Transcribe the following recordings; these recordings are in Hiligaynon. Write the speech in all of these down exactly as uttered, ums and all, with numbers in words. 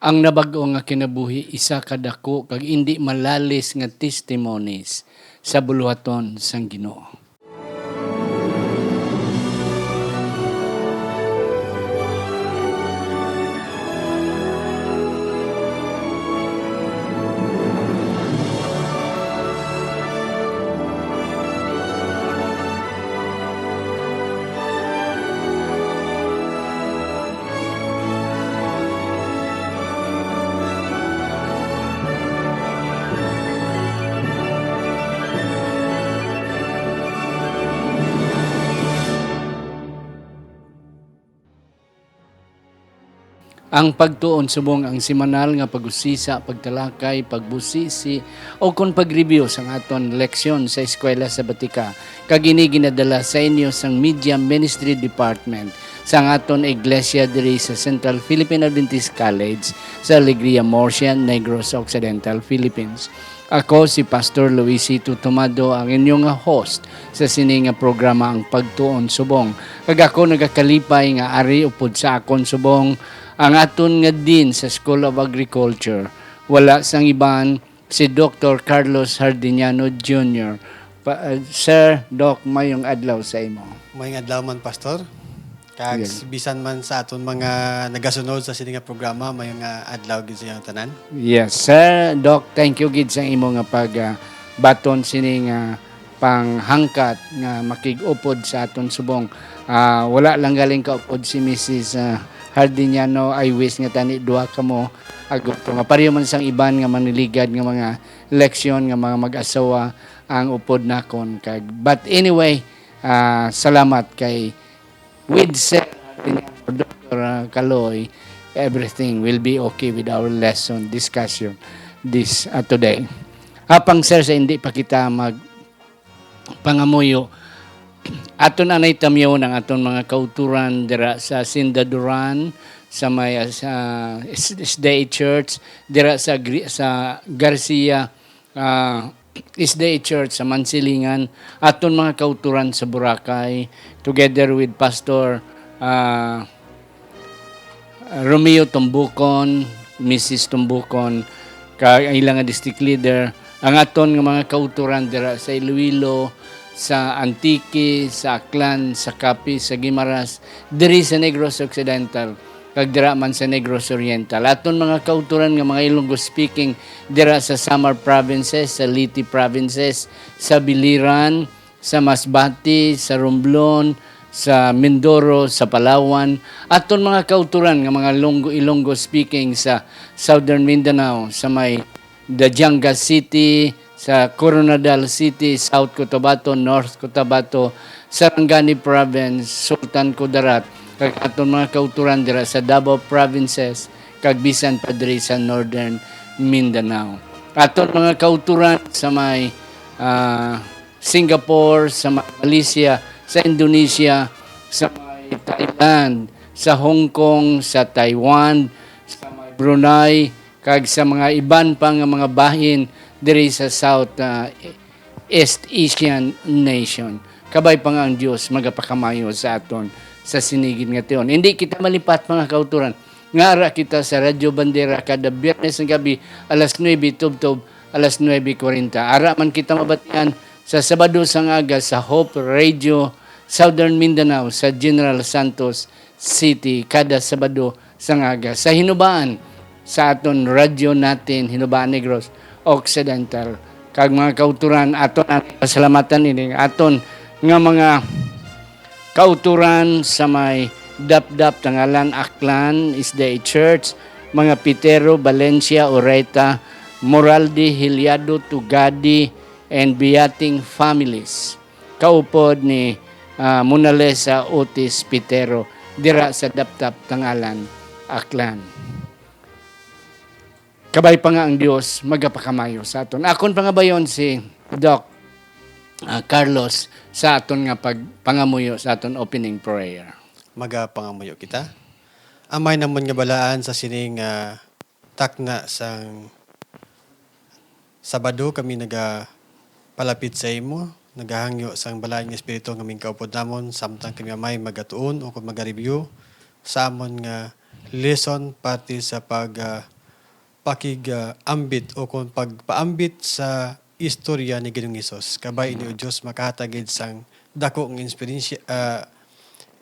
ang nabag-o nga kinabuhi isa ka dako kag indi malalis nga testimonies sa buluhaton sang Ginoo. Ang pagtuon subong ang semanal nga pag-usisa, pagtalakay, pagbusisi, o kon pag-review sang aton leksyon sa Eskwela Sabatika, kag ini ginadala sa inyo sang Media Ministry Department sang aton iglesia diri sa Central Philippine Adventist College sa Alegria, Murcia, Negros Occidental, Philippines. Ako si Pastor Luisito Tomado, ang inyo nga host sa sini nga programa, Ang Pagtuon Subong. Kag ako nagakalipay nga ari upod sa akon subong ang aton nga Dean sa School of Agriculture. Wala sang iban, si Doktor Carlos Hardiniano Junior. Pa, uh, Sir Doc, mayong adlaw sa imo. Mayong adlaw man, Pastor. Kag Yes. bisan man sa aton mga nagasunod sa sini nga programa, mayong, ah, adlaw gid sa inyong tanan. Yes, Sir Doc, thank you gid sa imo nga pag, ah, baton sini nga panghangkat nga makig-upod sa aton subong. Ah, wala lang galing kaupod si Missus, ah, Hardiniano. I wish nga tani duha kamo, agud to nga pareho man sang iban nga maniligad nga mga leksyon nga mga mag-asawa ang upod nakon. Kag, but anyway, ah, salamat kay with Sir Doctor Kaloy, everything will be okay with our lesson discussion this, uh, today. Apang, sir, sa hindi pa kita mag pangamuyo, aton anay tamyawon ang aton mga kauturan dira sa Sindaduran, sa may, uh, sa S-, S D A Church, dira sa Gri-, sa Garcia, ah, S D A Church sa Mansilingan, aton mga kauturan sa Boracay, together with Pastor, ah, Romeo Tumbukon, Missus Tumbukon, kag ang ilang nga district leader, ang aton nga mga kauturan dira sa Iloilo, sa Antique, sa Aklan, sa Capiz, sa Guimaras, diri sa Negros Occidental, kag dira man sa Negros Oriental. Aton mga kauturan nga mga Ilonggo speaking dira sa Samar provinces, sa Leyte provinces, sa Biliran, sa Masbate, sa Romblon, sa Mindoro, sa Palawan. Aton mga kauturan nga mga Longgo, Ilonggo speaking sa Southern Mindanao, sa may Dajanga City, sa Koronadal City, South Cotabato, North Cotabato, Sarangani Province, Sultan Kudarat, kag aton mga kauturan dira sa Davao Provinces, kag bisan pa diri sa Northern Mindanao. Aton mga kauturan sa may, ah, Singapore, sa may Malaysia, sa Indonesia, sa may Thailand, sa Hong Kong, sa Taiwan, sa may Brunei, kag sa mga iban pa nga mga bahin diri sa South, ah, East Asian nation. Kabay pa nga ang Dios magapakamayo sa aton sa sini gid nga tion. Hindi kita malipat, mga kauturan, nga ara kita sa Radyo Bandera kada Biyernes nga gabi, alas nuebe tubtob alas nuebe kuwarenta. Ara man kita mabatian sa Sabado sa nga aga sa Hope Radio Southern Mindanao sa General Santos City kada Sabado sa nga aga. Sa hinubaan sa aton radyo natin, Hinubaan Negros Occidental. Kag mga kauturan, aton ang pasalamatan ini, aton nga mga kauturan sa may Dapdap, Tangalan, Aklan, S D A Church, mga Pitero, Valencia, Oreta, Moraldi, Hiliado, Tugadi, and Biating families. Kaupod ni, ah, Mona Lisa Otis Pitero dira sa Dapdap, Tangalan, Aklan. Kabay pa nga ang Dios magapakamayo sa aton. Akon pangabayon si Doc, ah, Carlos sa aton nga pagpangamuyo sa aton opening prayer. Magapangamuyo kita. Amay namon nga balaan, sa sining, ah, takna sang Sabado, kami nagapalapit sa imo, nagahangyo sang Balaang Espiritu nga mingkaupod namon, samtang kami, Amay, magatuon o kon magareview sa amon nga lesson parte sa pag, ah, pakig-, ah, ambit o kon pagpaambit sa istorya ni Ginoong Hesus. Kabay ini, O Dios, makahatag gid sang dako nga inspirensya, ah,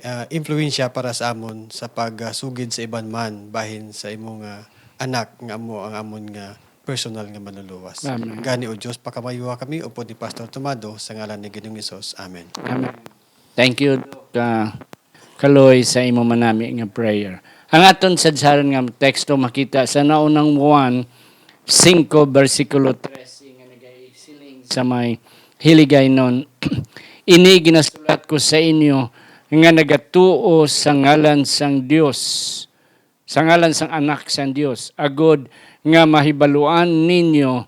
ah, impluwensya para sa amon sa pagsugid sa iban man bahin sa imo nga Anak nga amo ang amon nga personal nga Manluluwas. Amen. Gani, O Dios, pakamayuha kami upod ni Pastor Tomado sa ngalan ni Ginoong Hesus. Amen. Amen. Thank you, Doc, ah, Kaloy, sa imo manami nga prayer. Ang aton sadsaran nga teksto makita sa naunang Juan singko, bersikulo trese, nga nagasiling sa may Hiligaynon, "Ini ginasulat ko sa inyo nga nagatuo sa ngalan sang Dios, sa ngalan sang Anak sang Dios, agod nga mahibaluan ninyo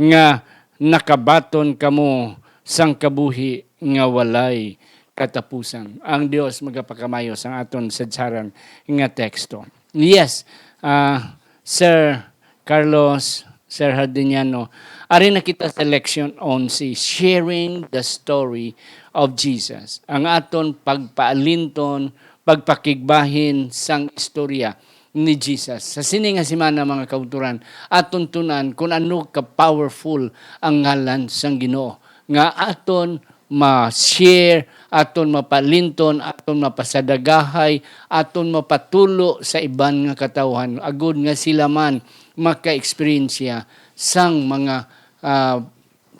nga nakabaton kamo sang kabuhi nga walay katapusan." Ang Dios magapakamayo sang aton sadsaran nga teksto. Yes, ah, Sir Carlos, Sir Hardiniano, ari na kita sa leksyon onse, sharing the story of Jesus. Ang aton pagpaalinton, pagpakigbahin sang istorya ni Jesus. Sa sini nga semana, mga kauturan, aton tun-an kung ano ka-powerful ang ngalan sang Ginoo, nga aton ma-share, aton mapalinton, aton mapasadagahay, aton mapatulo sa iban nga katawhan, agud nga sila man maka-eksperyensya sang mga, ah,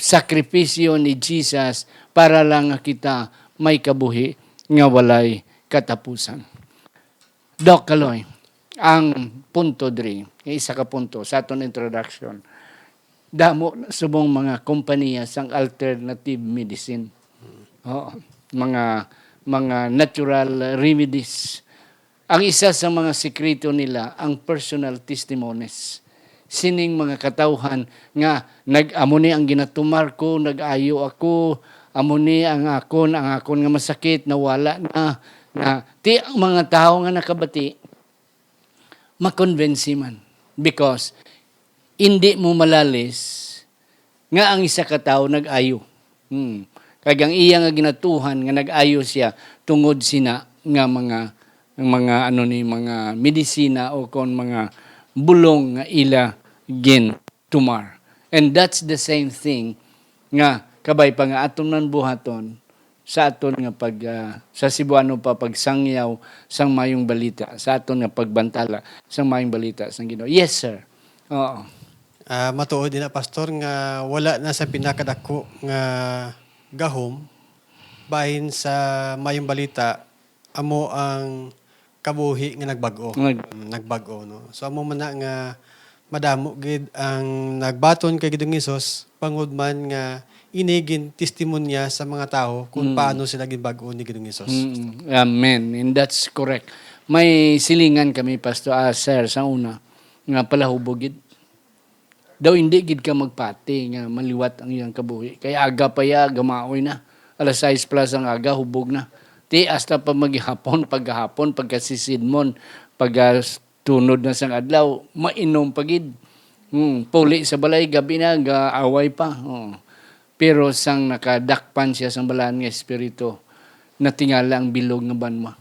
sakripisyo ni Jesus para lang nga kita may kabuhi nga walay katapusan. Doc Kaloy, ang punto diri, nga isa ka punto sa aton introduction, damo na subong mga kompanya sang alternative medicine. Oo, mga, mga natural remedies. Ang isa sa mga sikreto nila, ang personal testimonies. Sining mga katawhan nga nag-, "Amo ni ang ginatumar ko, nag-ayo ako, amo ni ang akon, ang akon nga masakit, nawala na." Na, ti ang mga tawo nga nakabati, makonbensi man. Because, indi mo malalis nga ang isa ka tawo nag-ayo. Hmm. Kag ang iya nga ginatuohan nga nag-ayo siya tungod sina nga mga, mga, ano ni, mga medisina o kon mga bulong nga ila gintumar. And that's the same thing nga kabay pa nga aton man buhaton sa aton nga pag, ah, sa Cebuano pa, pagsangyaw sang mayong balita, sa aton nga pagbantala sang mayong balita sang Ginoo. Yes, sir. Oo. Ah, matuod ina, Pastor, nga wala na sa pinakadako nga gahom bahin sa mayong balita, amo ang kabuhi nga nagbag-o. Nag- Mm, nagbag-o, no? So, amo man na nga madamo gid ang nagbaton kay Ginoong Hesus, bangod man nga ini gintestimonya sa mga tawo kung Mm. paano sila ginbag-o ni Ginoong Hesus. Mm, amen. And that's correct. May silingan kami, Pastor, ah, sir, sa una, nga palahubog gid. Daw hindi gid ka magpati nga maliwat ang iyang kabuhi. Kay aga pa ya, gamaoy na. Alas sais plus ang aga, hubog na. Ti, hasta pa maghapon, paghapon, pagkasisidmon, pagtunod na sang adlaw, mainom pa gid. Hmm, puli sa balay, gabi na, gaaway pa. Oh. Pero sang nakadakpan siya sang Balaan nga Espiritu, natingala ang bilog nga banwa.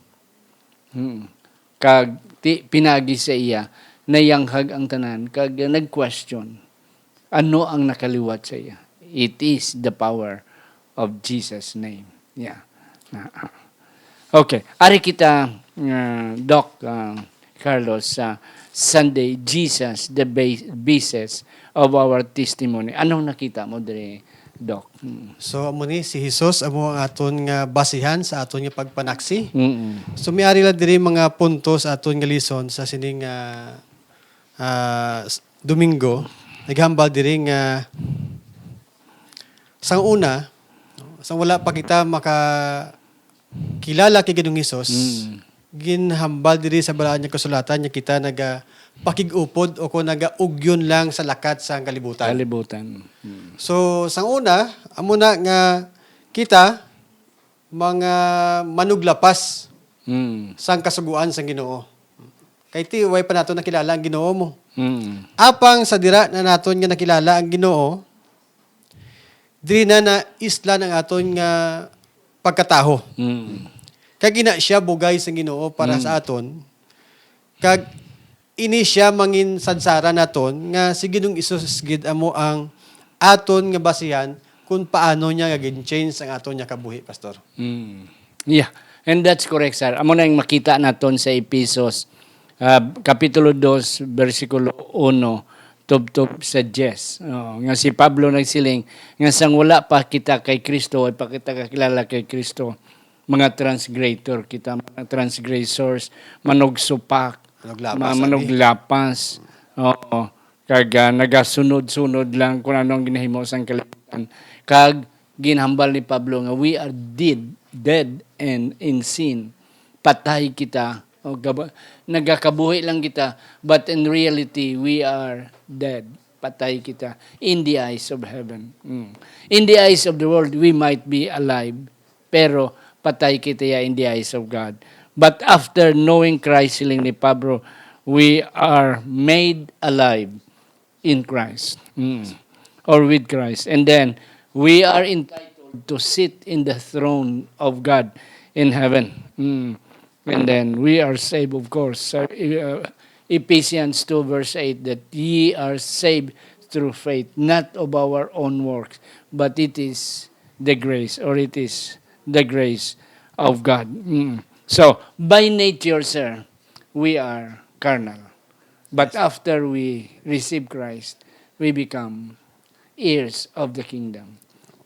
Hmm. Kag ti-, pinagi sa iya, nayanghag ang tanan, kag nag-question, ano ang nakaliwat sa iya. It is the power of Jesus' name. Yeah. Ah, ah. Okay. Ari kita, ah, Doc, ah, Carlos, sa Sunday, Jesus, the ba-, basis of our testimony. Anong nakita mo diri, Doc? Mm. So, amo ni, si Jesus amo ang aton nga basihan sa aton nga pagpanaksi. Mm-mm. So, may ari lang diri mga punto sa aton nga lesson sa sining, ah, ah, s-, Domingo. Naghambal diri nga sang una, sang wala pa kita maka-, kilala kay Ginoong Hesus, Mm. ginhambal diri sa Balaan nga Kasulatan nga kita naga-, pakig-upod o kung naga-ugyon lang sa lakat sa kalibutan. Kalibutan. Mm. So, sang una, amo na nga kita, mga manuglapas Mm. sang Kasugoan sang Ginoo. Kay ti, way pa nato nakilala ang Ginoo mo. Mm. Apang sa dira na naton nga nakilala ang Ginoo, diri na naislan ang aton nga pagkatawo. Mm. Kag ina siya bugay sang Ginoo para Mm. sa aton. Kag ini sia mangin sadsaran naton nga si Ginoong Hesus gid amo ang aton nga basihan kung paano niya nga gin-change ang aton nga kabuhi, Pastor. Mm. Yeah. And that's correct, sir. Amo na yung makita naton sa Epesos, ah, Kapitulo dos, bersikulo uno, tubtob sa diyes. Oh, nga si Pablo nagsiling, nga sang wala pa kita kay Kristo, ay pa kita kakilala kay Kristo, mga transgressor kita, mga transgressors, manugsupak, Manuglapas, ma- ani? manuglapas. Oo. Kag ah, nagasunod-sunod lang kung ano ang ginahimo sang kalibutan. Kag ginhambal ni Pablo nga we are dead, dead and in sin. Patay kita. O, gab- nagakabuhi lang kita, but in reality, we are dead. Patay kita in the eyes of heaven. Mm. In the eyes of the world, we might be alive, pero patay kita ya in the eyes of God. But after knowing Christ, siling ni Pablo, we are made alive in Christ. Mm. Or with Christ. And then, we are entitled to sit in the throne of God in heaven. Mm. And then, we are saved, of course. So, uh, Ephesians two verse eight, that ye are saved through faith, not of our own works, but it is the grace, or it is the grace of God. Mm. So, by nature, sir, we are carnal. But after we receive Christ, we become heirs of the kingdom.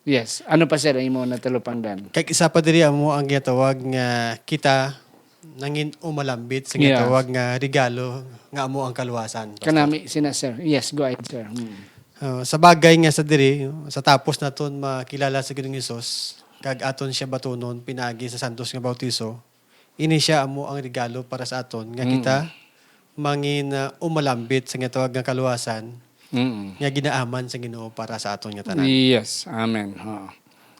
Yes. Ano pa, sir, ang imo natalupangdan? Kag isa pa diri amo ang ginatawag nga kita nangin umalambit sa Yeah. ginatawag nga regalo nga amo ang kaluwasan. Pastor. Kanami sina, sir. Yes, go ahead, sir. Mm. Uh, sa bagay nga sa diri, sa tapos naton makilala sa Ginoong Hesus, kag aton siya batunon pinaagi sa santos nga bautiso, ini siya amo ang regalo para sa aton nga Mm. kita mangin uh, umalambit sa ginatawag nga kaluwasan Mm. nga ginaaman sa Ginoo para sa aton nga tanan. Yes, amen. Oo.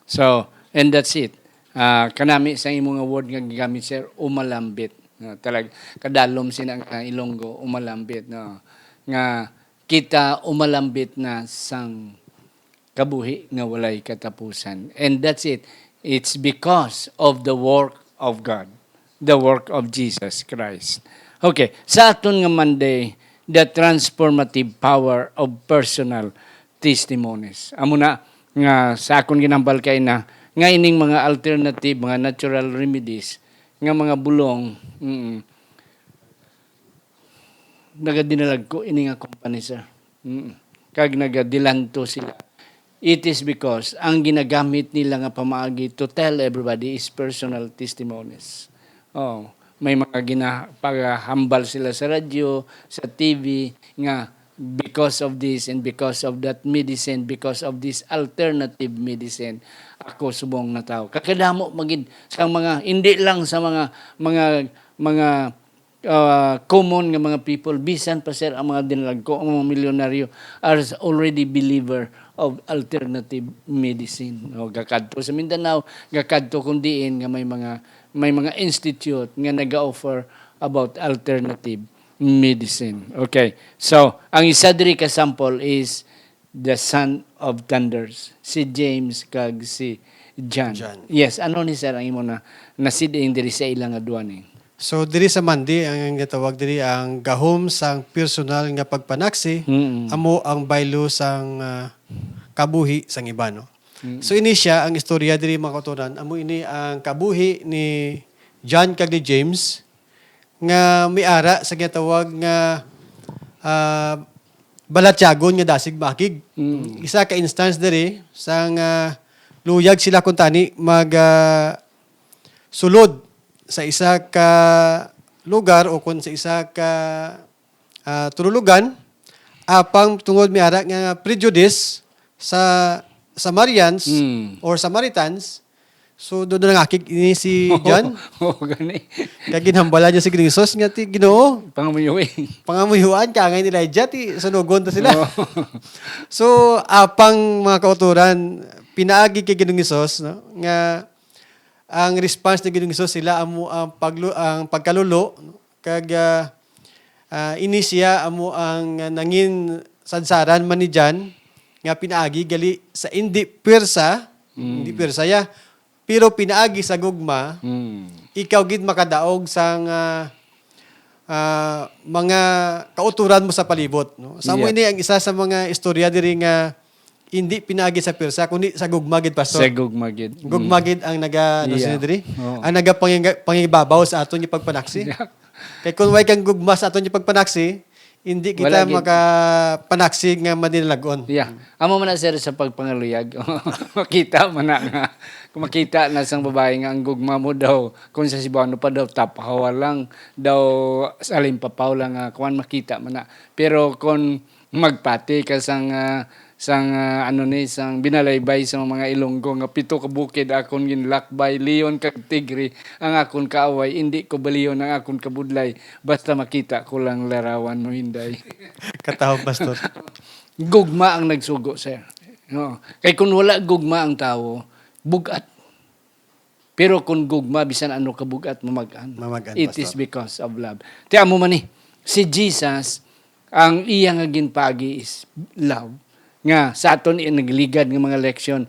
So, and that's it. Ah, kanami sa imo nga word nga gigamit, sir, umalambit. No, talag kadalom sina nga Ilonggo, umalambit, no. Nga kita umalambit na sang kabuhi nga walay katapusan. And that's it. It's because of the work of God, the work of Jesus Christ. Okay, sa aton nga Monday, the transformative power of personal testimonies. Amo na nga sa akon ginambal kay na nga ining mga alternative, mga natural remedies, nga mga bulong, mm, nagadinalagko ini nga company, sir. Mm. Kag nagadilanto sila. It is because ang ginagamit nila nga pamaagi to tell everybody is personal testimonies. Oh, may mga gina-, paghambal sila sa radyo, sa T V, nga because of this and because of that medicine, because of this alternative medicine, ako subong na tao. Kakadamo magid sa mga, hindi lang sa mga, mga, mga ah, common nga mga people, bisan pa, sir, ang mga dinalagko, ang mga milyonaryo are already believer of alternative medicine. O, gakadto sa Mindanao, gakadto kung diin nga may mga, may mga institute nga nag-offer about alternative medicine. Okay. So, ang isa diri ka sample is the son of thunders, si James kag si John. John. Yes, ano ni, sir, ang imo na nasiding diri sa ila nga duwa ni? So diri sa Monday, ang ginatawag diri ang gahom sang personal nga pagpanaksi, Mm. amo ang baylo sang ah, kabuhi sang iba, no? So ini siya ang istorya diri, mga kautoran, amo ini ang kabuhi ni John kag ni James nga may ara sa ginatawag nga ah, balatyagon nga dasig maakig. Mm. Isa ka instance diri sang ah, luyag sila kuntani mag ah, sulod sa isa ka lugar o kon sa isa ka ah, tululugan, apang tungod may ara nga prejudice sa Samarians Mm. or Samaritans, so doon na nangakig ini si John. Oo, gani. Kaya ginhambalan niya si Ginoong Jesus nga ti Ginoo, Pangamuyoy. Pangamuyuan ka ngay ni Elijah, ti sunugon to sila. Oo. So, apang mga kauturan, pinaagi kay Ginoong Jesus, no, nga ang response ni Ginoong Jesus sila amo ang paglu ang pagkalulo, no? Kag ah, ah, ini siya amo ang nangin sadsaran man ni John nga pinaagi gali sa indi pwersa, hindi pwersa ya, pero pinaagi sa gugma, Mm. ikaw gid makadaog sang ah, ah, mga kautoran mo sa palibot, no? Sa amo Yeah. ini ang isa sa mga istorya diri nga hindi pinaagi sa pwersa, kundi sa gugma gid, Pastor. Sa gugma gid. Mm. Gugma gid ang naga-, ano Yeah. sila diri? Oo. Ang nagapangiga-, pangibabaw sa aton nga pagpanaksi. Yeah. Kay kung way kang gugma sa aton nga pagpanaksi, hindi Wala kita gid. makapanaksi nga madinalag-on. Yeah. Amo man na, sir, sa pagpangaluyag. Makita man na nga. Kung makita na sang babae nga ang gugma mo daw, kung sa Cebuano pa daw, taphawa lang, daw salimpapaw lang nga, kuwan, makita man na. Pero kung magpati ka sang, ah, sang, ah, ano ni, sang binalaybay sa mga Ilonggo nga pito ka bukid akon ginlakbay, leon kag tigre ang akon kaaway, indi ko balion ang akon kabudlay, basta makita ko lang larawan mo, Inday. Katawag, Pastor. Gugma ang nagsugo, sir. No. Kay kung wala gugma ang tawo, bugat. Pero kung gugma, bisan ano ka bugat, mamag-an. Mamag-an, It is Pastor. because of love. Ti amo man ni, si Jesus, ang iya nga ginpaagi is love. Nga sa aton, eh, nagligad nga mga leksyon,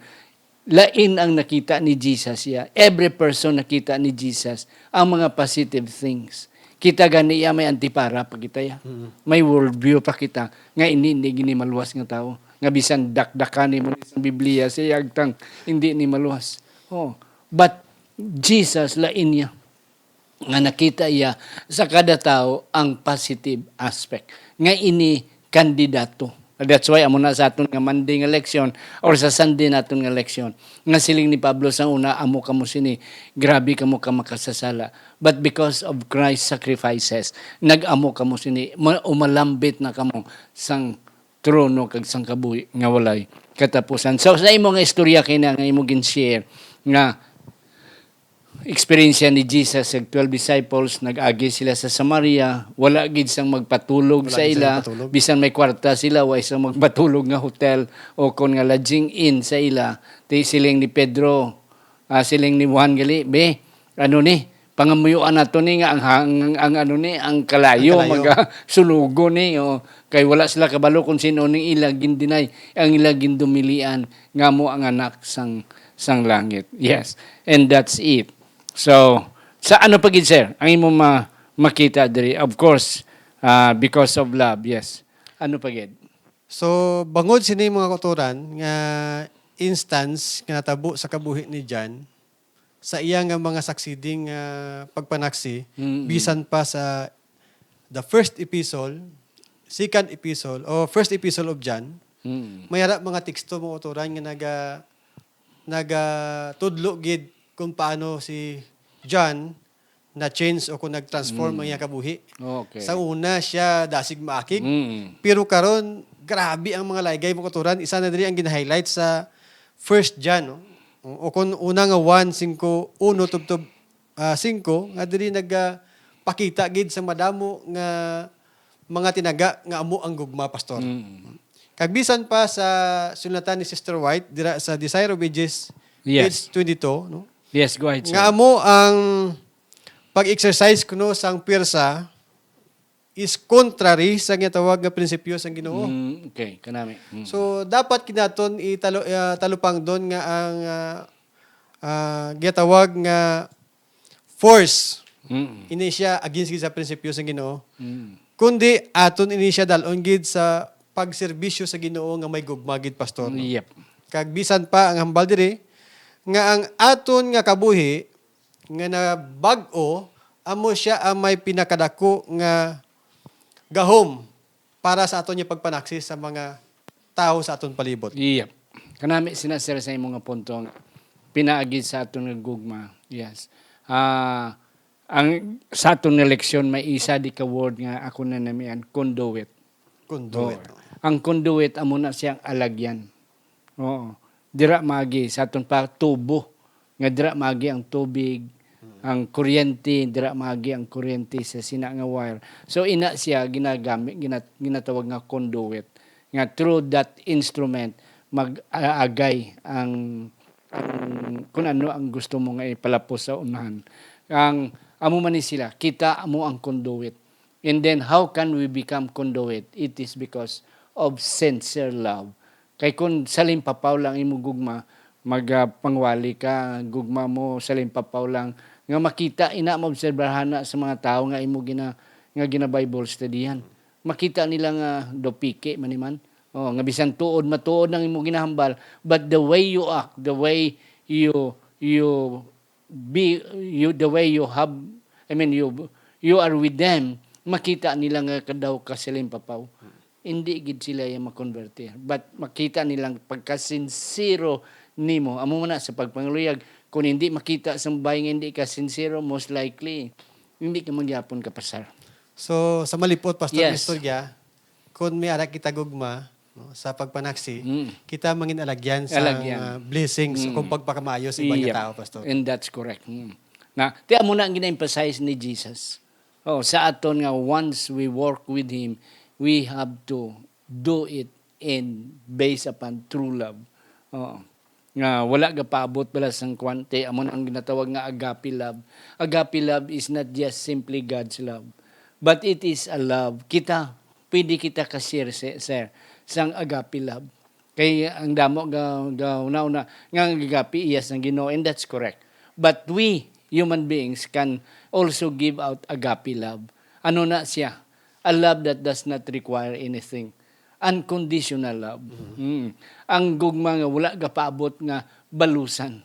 lain ang nakita ni Jesus iya. Every person nakita ni Jesus ang mga positive things. Kita gani iya may antipara pa kita iya. Mm. May worldview pa kita nga ini hindi gini maluwas nga tawo. Nga bisan dakdakan nimo ni sa Biblia sa iya agtang hindi ni maluwas. Oh, but Jesus lain niya. Nga nakita iya sa kada tawo ang positive aspect nga ini kandidato. That's why amo na sa aton nga Monday nga leksyon or sa Sunday naton nga leksyon nga siling ni Pablo sa una, "Amo kamo sini, grabe kamo ka makasasala. But because of Christ's sacrifices, nag-amo kamo sini, ma-, umalambit na kamo sang trono kag sang kabuhi nga walay katapusan." So, sa imo nga istorya kay na nga imo gin-share nga eksperyensya ni Jesus sa twelve disciples, nag-agi sila sa Samaria, wala gid sang magpatulog Wala sa gid sang ila, magpatulog. bisan may kwarta sila, wa sang magpatulog nga hotel o kon nga lodging inn sa ila. Ti siling ni Pedro, ah, siling ni Juan gali, "Be, ano ni, pangamuyuan nato ni nga ang, ang, ang ano ni, ang kalayo, Ang kalayo. maga-, sulugon ni, o, kay wala sila kabalo kung sino ning ila gindinay, ang ila gindumilian, nga mo ang anak sang, sang langit." Yes, and that's it. So, sa ano pa gid, sir, ang imo ma-, makita diri? Of course, ah, because of love, yes. Ano pa gid? So, bangod sini mga kautoran nga instance nga natabo sa kabuhi ni John, sa iya nga mga succeeding, ah, pagpanaksi, Mm-mm. bisan pa sa the first epistle, second epistle, o first epistle of John, Mm. may ara mga teksto, mga kautoran nga naga-, nagatudlo gid kung paano si John na-change o kung nag-transform Mm. ang iyang kabuhi. Okay. Sa una, siya dasig maakig. Mm. Pero karon, grabe ang mga laygay, mga kautoran. Isa na diri ang gin-highlight sa First John, no? O, o kung una nga one, singko, uno tubtob, ah, singko, nga diri nagapakita gid sa madamo nga mga tinaga nga amo ang gugma, Pastor. Mm. Kag bisan pa sa sinulatan ni Sister White dira sa Desire of Ages, Yes. page twenty-two, no? Yes, go ahead, sir. Nga amo ang pag-exercise kuno sang pwersa is contrary sa ginatawag nga prinsipyo sang Ginoo. Mm, okay, kanami. Mm. So, dapat kinaton italo-, ah, talupangdon nga ang, ah, ah, ginatawag nga force. Mm. Ini siya against gid sa prinsipyo sang Ginoo. Mm. Kundi aton ini siya dal-on gid sa pagserbisyo sa Ginoo nga may gugma gid, Pastor, no? Yep. Kag bisan pa ang hambal diri nga ang aton nga kabuhi nga nabag-o, amo sia ang may pinakadako nga gahom para sa aton nga pagpanaksi sa mga tawo sa aton palibot. Yep. Kanami sina, sir, sa imo nga punto nga pinaagi sa aton nga gugma. Yes. Ah, ang sa aton nga leksyon may isa di ka word nga ako na namian, conduit. Conduit. Oo. Ang conduit amo na siyang alagyan. Oo. Dira maagi sa aton pa tubo nga dira maagi ang tubig, Hmm. ang kuryente, dira maagi ang kuryente sa sina nga wire. So, ina siya ginagamit, gina-, ginatawag nga conduit, nga through that instrument mag-aagay ang, ang kun ano ang gusto mo nga ipalapos sa unahan. Ang amo man ni sila, kita amo ang conduit. And then, how can we become conduit? It is because of sincere love. Kay kung salimpapaw lang imo gugma, magapangwali ka, gugma mo, salimpapaw lang, nga makita, ina, maobserbahan na sa mga tawo nga imo gina-, nga gina-Bible studyhan. Makita nila nga daw piki man ni man. Oh, nga bisan tuod, matuod ang imo ginahambal, but the way you act, the way you, you be, you, the way you have, I mean, you, you are with them, makita nila nga kadaw ka silimpapaw. Hindi gid sila yung makonberte. But makita nilang pagkasinsero nimo. Amo man na sa pagpangluyag, kung hindi makita sa babayi nga hindi ka sincero, most likely, hindi ka magyapon ka pasar. So, sa malipot, Pastor, Yes. istorya, kung may ara kita gugma, no, sa pagpanaksi, Mm. kita mangin alagyan sa Alagyan. mga blessings o Mm. kung pagpakamaayo sa iban nga Yep. tao, Pastor. And that's correct. Mm. Na, ti amo na ang gina-emphasize ni Jesus. Oh, sa aton nga once we work with Him, we have to do it in based upon true love. Oh. Nga wala gapaabot bala sang kwan, ti amo na ang ginatawag nga agape love. Agape love is not just simply God's love, but it is a love. Kita, pwede kita ka-share, si-, sir, sang agape love. Kay ang damo ga-, ga-, una-una, nga ang agape, iyas sang Ginoo, and that's correct. But we, human beings, can also give out agape love. Ano na siya? A love that does not require anything. Unconditional love. Mm. Ang gugma nga wala gapaabot nga balusan.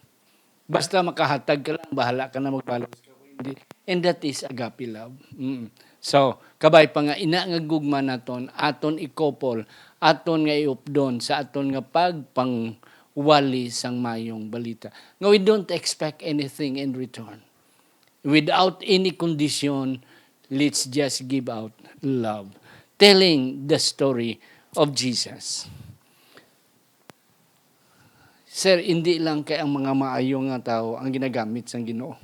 Basta makahatag ka lang, bahala ka na magbalos ka. Hindi. And that is agape love. Mm. So, kabay pa nga ina nga gugma naton, aton ikopol, aton nga iupdon sa aton nga pagpangwali sang mayong balita. Nga we don't expect anything in return. Without any condition, let's just give out love. Telling the story of Jesus. Sir, hindi lang kay ang mga maayo nga tawo ang ginagamit sang Ginoo.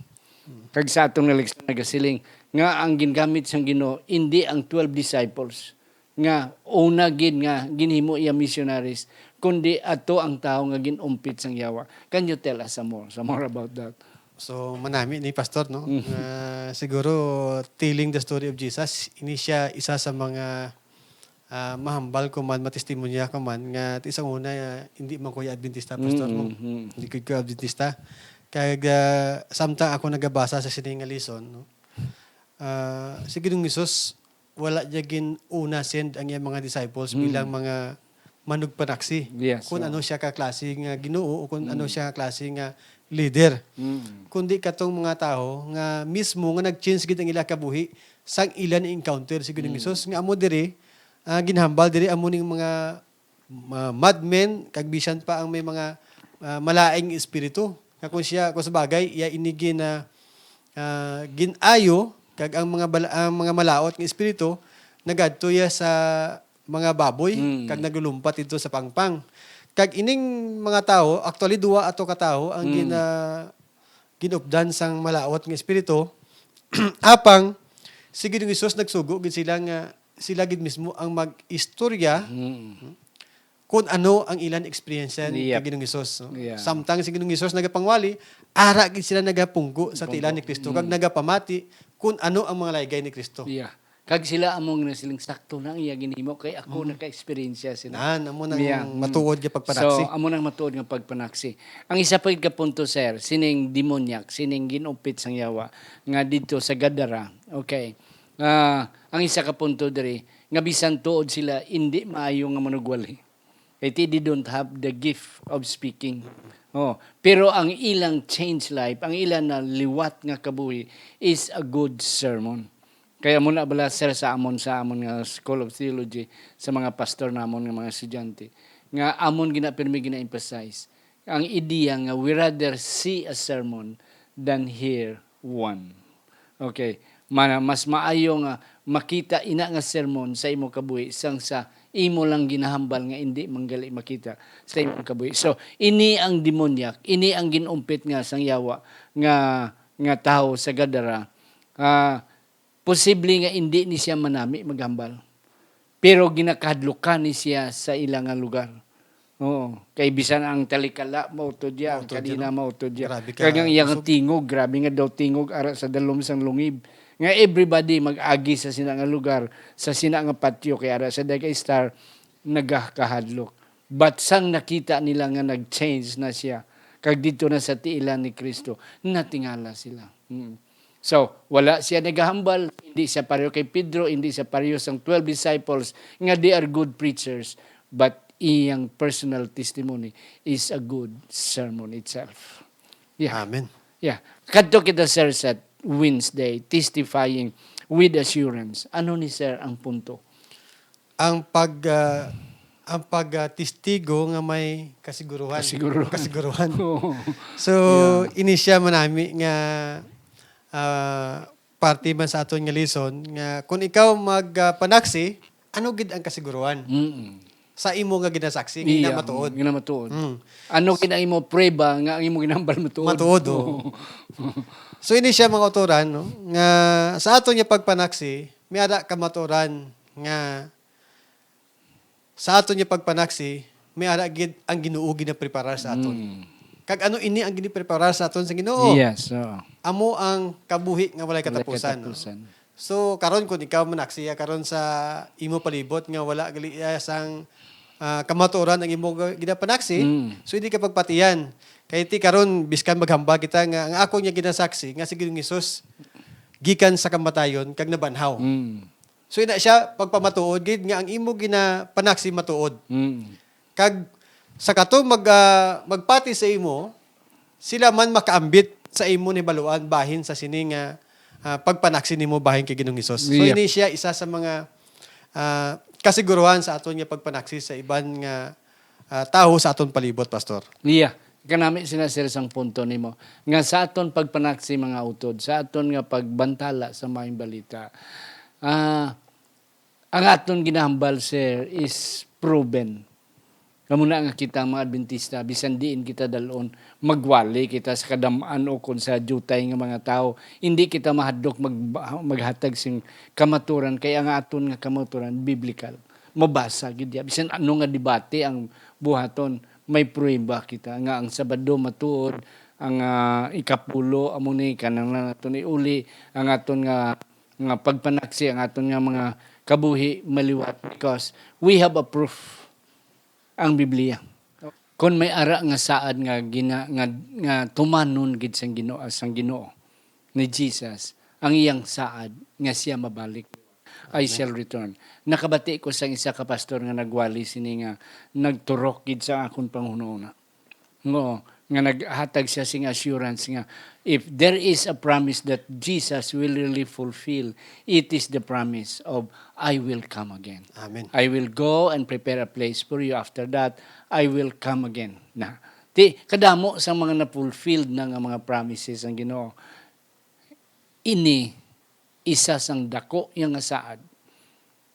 Kag sa atong nga leksyon nagasiling nga ang ginagamit sang Ginoo hindi ang twelve disciples nga una gid nga ginhimo iya missionaries, kundi ato ang tawo nga gin-umpit sang Yawa. Can you tell us some more, some more about that? So, manami ni Pastor, no? Mhm. Nga siguro, telling the story of Jesus, ini siya isa sa mga, ah, mahambal ko man, matestimonya ko man, nga ti sa una, ah, hindi man ko Adventista, Pastor, no? Mm, mm. Hindi ko, ko Adventista. Kag, ah, samtang ako nagabasa sa sini nga lesson, no? Ah, si Ginoong Jesus, wala niya gin-una send ang iyang mga disciples Mm. bilang mga manugpanaksi. Yes, Kung oo. ano siya ka klase nga Ginoo o kung ano Mm. siya ka klase nga leader. Mm. Kundi katong mga tawo nga mismo nga nag-change gid ang ila kabuhi sang ila ni-encounter si Ginoong Mm. Jesus. Nga amo diri, ah, ginhambal diri amo ning mga ma-, madmen, kag bisan pa ang may mga, ah, malaing espiritu. Nga kung siya, kung sa bagay, iya ini gin-, ah, ah, gin-ayo, kag ang mga bala-, ang mga malaut nga espiritu, nagadto iya sa mga baboy, Mm. kag naglulumpat didto sa pangpang. Kag ining mga tawo, actually, duwa ato ka tawo ang Mm. gin-, ah, ginupdan sang malaut nga espiritu. Apang, si Ginoong Jesus nagsugo gid sila nga sila gid mismo ang mag-istorya Mm. kung ano ang ilang eksperyensya ni Yep. Ginoong Hesus, no? Yeah. Samtang si Ginoong Hesus nagapangwali, ara gid sila nagapungko sa tiilan ni Pungko. Kristo, kag Mm. nagapamati kung ano ang mga laygay ni Kristo. Yeah. Kag sila amo nga nasiling, "Sakto na ang iya ginhimo, kay ako Mm. naka-eksperyensya sila." Nan, amo nang Yeah, mm. matuod nga pagpanaksi. So, amo nang matuod nga pagpanaksi. Ang isa pa gid ka punto, sir, sining demonyak, sining gin-upit sang yawa nga didto sa Gadara. Okay. Ah, ang isa ka punto diri, nga bisan tuod sila, indi maayo nga manugwali. Kay ti, they don't have the gift of speaking. Oh, pero ang ilang change life, ang ilang na liwat nga kabuhi is a good sermon. Kaya muna bala, sir, sa amon, sa amon nga School of Theology, sa mga pastor namon nga mga estudyante, nga amon gina-, pirmi gina-emphasize ang ideya nga we rather see a sermon than hear one. Okay. Mana-, mas maayo nga makita ina nga sermon sa imo kabuhi sang sa imo lang ginahambal nga indi man gali makita sa imong kabuhi. So, ini ang demonyak, ini ang gin-umpit nga sang yawa nga, nga tawo sa Gadara. Ah, posible nga indi ni siya manami maghambal. Pero ginakahadlukan ni siya sa ila nga lugar. Oo. Kay bisan ang talikala, mao to diya, ang Mao to diya, kadina, no? Mao to diya. Grabe ka, kag ang iyang kusog. Tingog, grabe nga daw tingog, ara sa dalom sang lungib. Nga everybody mag-agi sa sina nga lugar, sa sina nga patio, kay ara sa Daga Star, nagakahadlok. But sang nakita nila nga nag-change na siya, kag dito na sa tiilan ni Kristo, natingala sila. Mm. So, wala siya nagahambal, hindi siya pareho kay Pedro, hindi siya pareho sang twelve disciples nga they are good preachers, but iyang personal testimony is a good sermon itself. Yeah. Amen. Yeah. Kadto kita, sir, sa Wednesday, testifying with assurance. Ano ni, sir, ang punto? Ang pag, ah, ang pag, ah, testigo nga may kasiguruhan. Kasiguruhan. Kasiguruhan. Oo. So, yeah, ini siya manami nga, ah, parte man sa aton nga lesson nga kung ikaw mag, ah, panaksi, ano gid ang kasiguruhan Mm-mm. sa imo nga ginasaksi nga Iya, ginamatuod? Ginamatuod. Mm. Ano gid ang imo prueba nga ang imo ginambal matuod? Matuod, oo. Oo. So, ini siya, mga kautoran, no, nga sa aton nga pagpanaksi, may ara kamatuoran nga sa aton nga pagpanaksi, may ara gid ang Ginoo ginapreparar sa aton. Mm. Kag ano ini ang ginapreparar sa aton sa Ginoo? Yes, oo. Amo ang kabuhi nga walay Walay katapusan, no? katapusan. So, karon, kung ikaw manaksi ya karon sa imo palibot nga wala gali ya sang, ah, kamatuoran ang imo ga-, ginapanaksi, Mm. so hindi ka pagpatiyan. Kay ti karon, biskan maghambal kita nga ang ako nga ginasaksi nga si Ginoong Jesus gikan sa kamatayon kag nabanhaw. Mm. So, ina siya, pagpamatuod gid nga ang imo ginapanaksi matuod. Mm. Kag sa kato mag, ah, magpati sa imo, sila man makaambit sa imo nahibaluan bahin sa sini nga, ah, pagpanaksi nimo bahin kay Ginoong Hesus. So, Yeah. ini siya isa sa mga, ah, kasiguruhan sa aton nga pagpanaksi sa iban nga, ah, tawo sa aton palibot, Pastor. Iya, kanami sina, sir, sang punto nimo nga sa aton pagpanaksi, mga utod, sa aton nga pagbantala sa Maayong Balita, ah, ang aton ginahambal, sir, is proven. Amo na nga kita, mga Adventista, bisan diin kita dalon, magwali kita sa kadam-an o kon sa diutay nga mga tawo, hindi kita mahadlok mag-, maghatag sing kamaturan, kay ang aton nga kamaturan biblical. Mabasa gid ya. Bisan ano nga debate ang buhaton, may pruweba kita nga ang Sabado matuod, ang, ah, ikapulo amo ni kanang na naton iuli, ang aton nga, nga pagpanaksi, ang aton nga mga kabuhi maliwat, because we have a proof, ang Biblia. Kon may ara nga saad nga gina-, nga, nga tumanon gid sang Ginoo, sang Ginoo ni Jesus, ang iyang saad nga siya mabalik. I Amen. shall return. Nakabati ko sang isa ka pastor nga nagwali sini nga nagturok gid sa akon panghunahuna. Nga, nga naghatag siya sing assurance nga if there is a promise that Jesus will really fulfill, it is the promise of, "I will come again." Amen. "I will go and prepare a place for you. After that, I will come again." Na, ti, kadamo sa mga na-fulfilled na nga mga promises ang Ginoo. Ini isa sang dako niya nga saad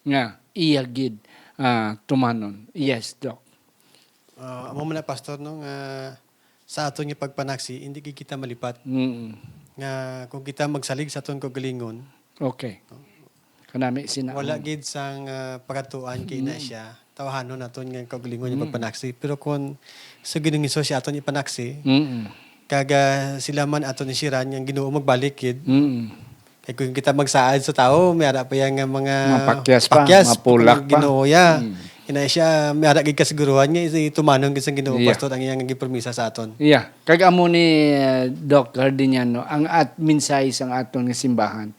nga iya gid, ah, tumanon. Yes, Doc. Ah, amo man na, Pastor, no, nga sa aton nga pagpanaksi, hindi gid kita malipat. Mm. Nga kung kita magsalig sa aton kaugalingon, Okay. Kanami sina wala ang gid sang, ah, pagatuan kay ina Mm. siya, tawahanon naton nga kaugalingon yung Mm. pagpanaksi. Pero kung sa Ginoong Hesus siya aton ipanaksi, Mm. kag, ah, sila man aton isiran nga ang Ginoo magbalik gid. Mm. Kay kung kita magsaad sa tawo, may ara pa yan nga mga Mapakyas pa, pakyas, mapulak kung pa. Ginoo, ya. Mm. Ina siya, may ara gid kasiguruhan nga isi-, tumanon gid sang Ginoo, Yeah. Pastor, ang iyang gipromisa sa aton. Yeah. Kag amo ni, uh, Doc Cardiniano, ang at-, mensahe sang aton nga simbahan.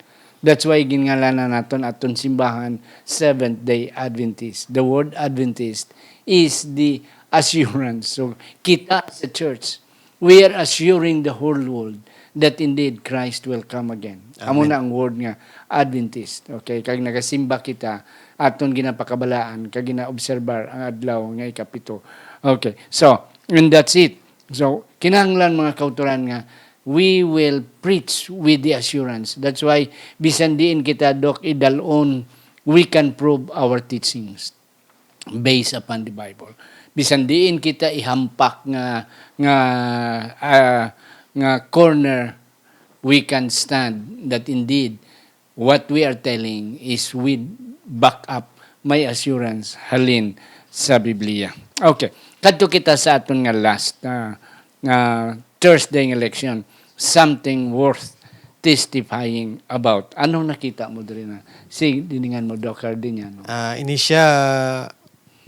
That's why ginngalanan naton aton simbahan Seventh Day Adventist. The word Adventist is the assurance. So, kita sa church, we are assuring the whole world that indeed Christ will come again. Amo Amen. na ang word nga Adventist. Okay, kag nagasimba kita, aton ginapakabalaan, kag ginaobserbar ang adlaw nga ikapito. Okay, so, and that's it. So, kinahanglan, mga kautoran, nga we will preach with the assurance. That's why, bisan diin kita, Doc, idalon, we can prove our teachings based upon the Bible. Bisan diin kita ihampak nga, nga, ah, nga corner, we can stand that indeed what we are telling is with backup, may assurance halin sa Biblia. Okay, kadto kita sa aton nga last, ah, nga Thursday nga leksyon, something worth testifying about. Anong nakita mo diri na? Si diningan mo, Doc Cardiniano. Ah, ini siya,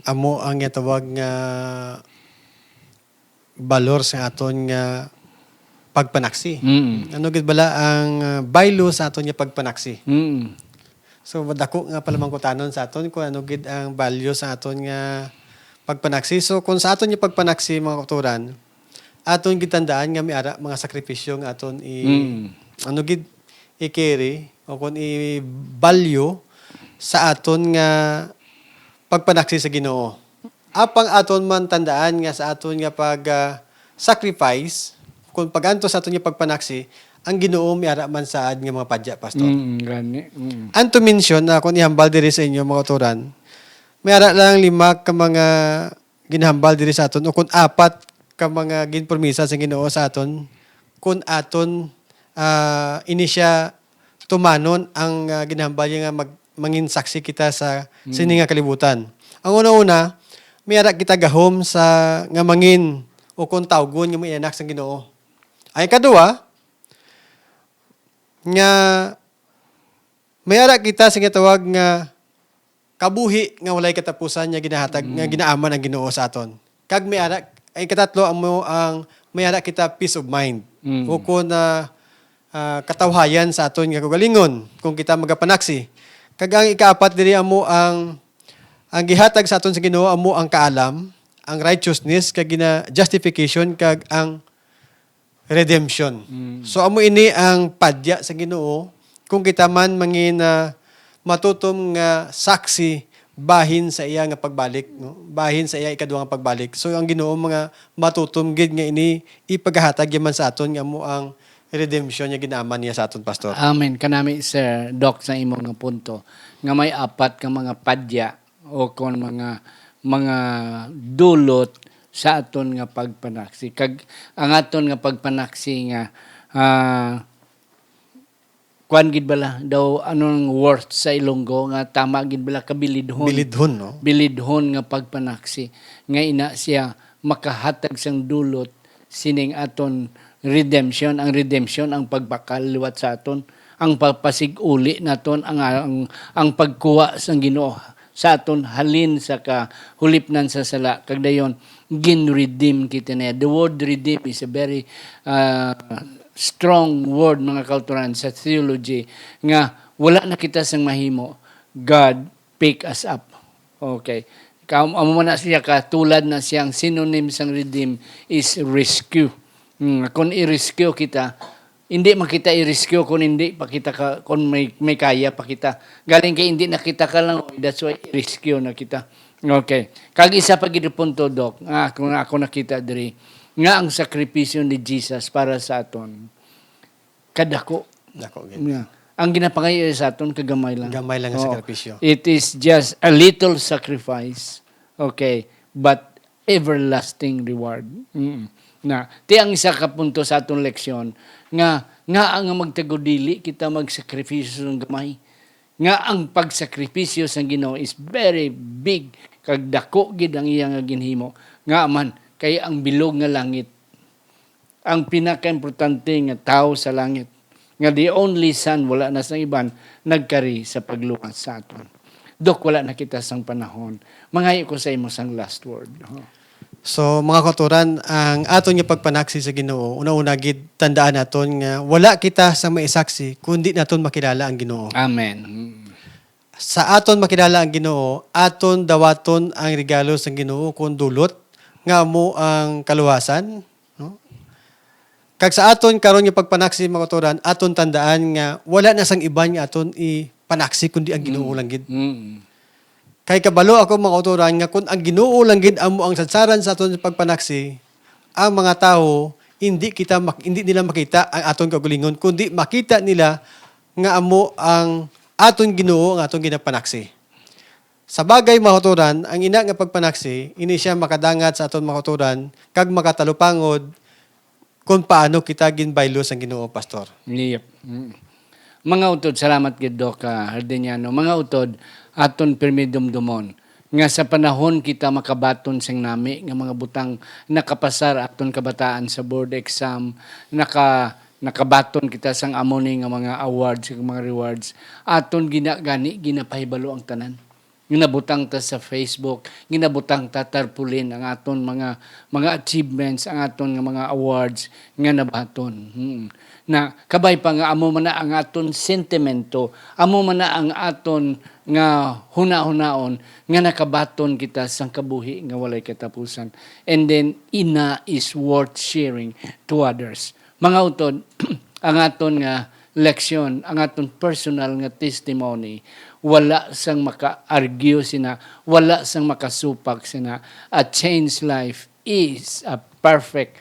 amo ang ginatawag nga balor sa aton nga pagpanaksi. Mm. Ano gid bala ang, ah, baylo sa aton nga pagpanaksi? Mm. So, madako nga palamangkutanon sa aton kung ano gid ang value sa aton nga pagpanaksi. So, kung sa aton nga pagpanaksi, mga kautoran, aton gid tandaan nga may ara mga sakripisyo nga aton i-, Mm. ano gid, i-carry o kung i-value sa aton nga pagpanaksi sa Ginoo. Apang aton man tandaan nga sa aton nga pag, ah, sacrifice, kung pag-antos sa aton nga pagpanaksi, ang Ginoo may ara man saad nga mga padya, Pastor. Mm, gani. Mm. And to mention, na akong ihambal diri sa inyo, mga kautoran, may ara lang lima ka mga ginahambal diri sa aton, o kung apat ka mga ginpromisa sa Ginoo sa aton, kung aton, ah, ini siya tumanon ang, ah, ginahambal niya nga mag-, mangin saksi kita sa Mm. sini nga kalibutan. Ang una-una, may ara kita gahom sa nga mangin o kung tawgon nga mga anak sang Ginoo. Ang ikaduha, nga may ara kita sa ginatawag nga kabuhi nga walay katapusan nga ginahatag, nga Mm. ginaaman ang Ginoo sa aton. Kag may ara, ang ikatatlo, amo ang may ara kita peace of mind. Mm. Ukon na, ah, katawhayan sa aton nga kaugalingon kung kita magapanaksi. Kag ang ikaapat diri amo ang, ang gihatag sa aton sa Ginoo amo ang kaalam, ang righteousness, kag gina-, justification, kag ang redemption. Mm. So, amo ini ang padya sa Ginoo kung kita man mangin, ah, matutom nga saksi bahin sa iya nga pagbalik, no? Bahin sa iya ikaduha nga pagbalik. So, ang Ginoo mga matutom gid nga ini ipagahatag yaman sa aton nga amo ang redemption nga ginaaman niya sa aton, Pastor. Amen. Kanami, Sir Doc, sa imo nga punto nga may apat ka mga padya o kon mga, mga dulot sa aton nga pagpanaksi. Kag ang aton nga pagpanaksi nga, ah, kuwan gid bala daw, anong worth sa Ilonggo nga tama gid bala kabilidhon. Bilidhon, no? Bilidhon nga pagpanaksi nga ina siya makahatag sang dulot sining aton redemption. Ang redemption, ang pagbakal liwat sa aton, ang pagpasig-uli naton, ang, ang, ang pagkuha sang Ginoo sa aton halin sa kahulipnan sa sala, kag dayon gin-redeem kita niya. The word redeem is a very, ah, strong word, mga kautoran, sa theology, nga wala na kita sang mahimo. God pick us up. Okay. Ka-, amo man na siya, katulad na siyang synonym sang redeem is rescue. Hmm, kung i-rescue kita, hindi man kita i-rescue kung hindi pa kita ka, kung may, may kaya pa kita. Galing kay hindi na kita kalangoy, that's why i-rescue na kita. Okay. Kag isa pa gid punto, Doc, nga ako, nga ako nakita diri, nga ang sakripisyo ni Jesus para sa aton, kadako. Dako gid. Yeah. Ang ginapangayo sa aton kagamay lang. Gamay lang nga Oo. sakripisyo. It is just a little sacrifice. Okay. But everlasting reward. Mm. Na, ti ang isa ka punto sa aton leksyon nga, nga ang magtagudili kita magsakripisyo sang gamay. Nga ang pagsakripisyo sang Ginoo is very big, kag dako gid ang iya nga ginhimo. Nga man, kay ang bilog nga langit, ang pinakaimportante nga tawo sa langit, nga the only Son, wala na sang iban, nagkari sa pagluwas sa aton. Dok, wala na kita sang panahon. Mangayo ko sa imo sang last word. Oh. So, mga kautoran, ang aton nga pagpanaksi sa Ginoo, una-una gid, tandaan naton nga wala kita sa maisaksi kundi naton makilala ang Ginoo. Amen. Mm. Sa aton makilala ang Ginoo, aton dawaton ang regalo sang Ginoo kon dulot, nga amo ang kaluwasan, no? Kag sa aton karon nga pagpanaksi, mga kautoran, aton tandaan nga wala na sang iban nga aton ipanaksi kundi ang Ginoo Mm. lang gid. Mm. Kay kabalo ako, mga kautoran, nga kon ang Ginoo lang gid amo ang sadsaran sa aton pagpanaksi, ang mga tawo hindi kita mak-, hindi nila makita ang aton kaugalingon, kundi makita nila nga amo ang aton Ginoo ang aton ginapanaksi. Sa bagay, mga kautoran, ang ina nga pagpanaksi, ini siya makadangat sa aton mga kautoran kag makatalupangod kon paano kita ginbaylo sang Ginoo, Pastor. Yep. Mm. Mga utod, salamat gid, Doc, ah, Hardiniano. Mga utod, aton pirmi dumdumon nga sa panahon kita makabaton sing nami nga mga butang nakapasar aton kabataan sa board exam, naka-, nakabaton kita sang amo ni nga mga awards, mga rewards, aton gina-, gani ginapahibalo ang tanan. ginabutang ta sa Facebook, ginabutang ta tarpaulin ang aton mga, mga achievements, ang aton nga mga awards nga nabaton. Hmm. Na kabay pa nga amo man na ang aton sentimento, amo man na ang aton nga hunahunaon nga nakabaton kita sang kabuhi nga walay katapusan. And then, ina is worth sharing to others. Mga utod, ang aton nga leksyon, ang aton personal nga testimony, wala sang maka-argue sina, wala sang makasupak sina. A changed life is a perfect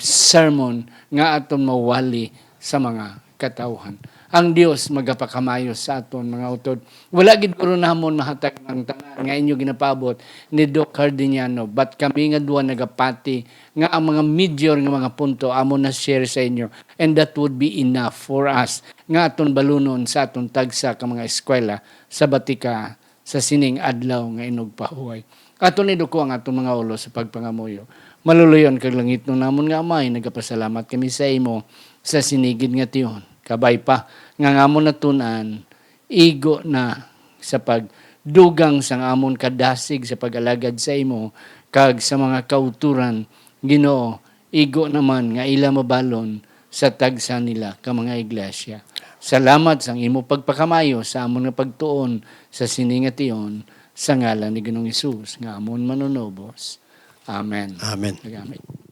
sermon nga aton mawali sa mga katawhan. Ang Dios magapakamayo sa aton, mga utod. Wala gid guro namon mahatag ang tanan nga inyo ginapaabot ni Doc Cardiniano, but kami nga duha nagapati nga ang mga major nga mga punto amo na share sa inyo, and that would be enough for us nga aton balunon sa aton tagsa ka mga eskwela sa batika sa sining adlaw nga inugpahuway. Aton iduko ang aton mga ulo sa pagpangamuyo. Maluluyon kag langitnon namon nga Amay, nagapasalamat kami sa imo sa sini gid nga tion. Kabay pa nga ang amon natun-an, igo na sa pagdugang sang amon kadasig sa pag-alagad sa imo kag sa mga kauturan, Ginoo, igo naman nga ila mabalon sa tagsa nila ka mga iglesia. Salamat sang imo pagpakamayo sa amon nga pagtuon sa sini nga tion, sa ngalan ni Ginoong Hesus nga amon Manunubos. Amen. Amen. Nagamit.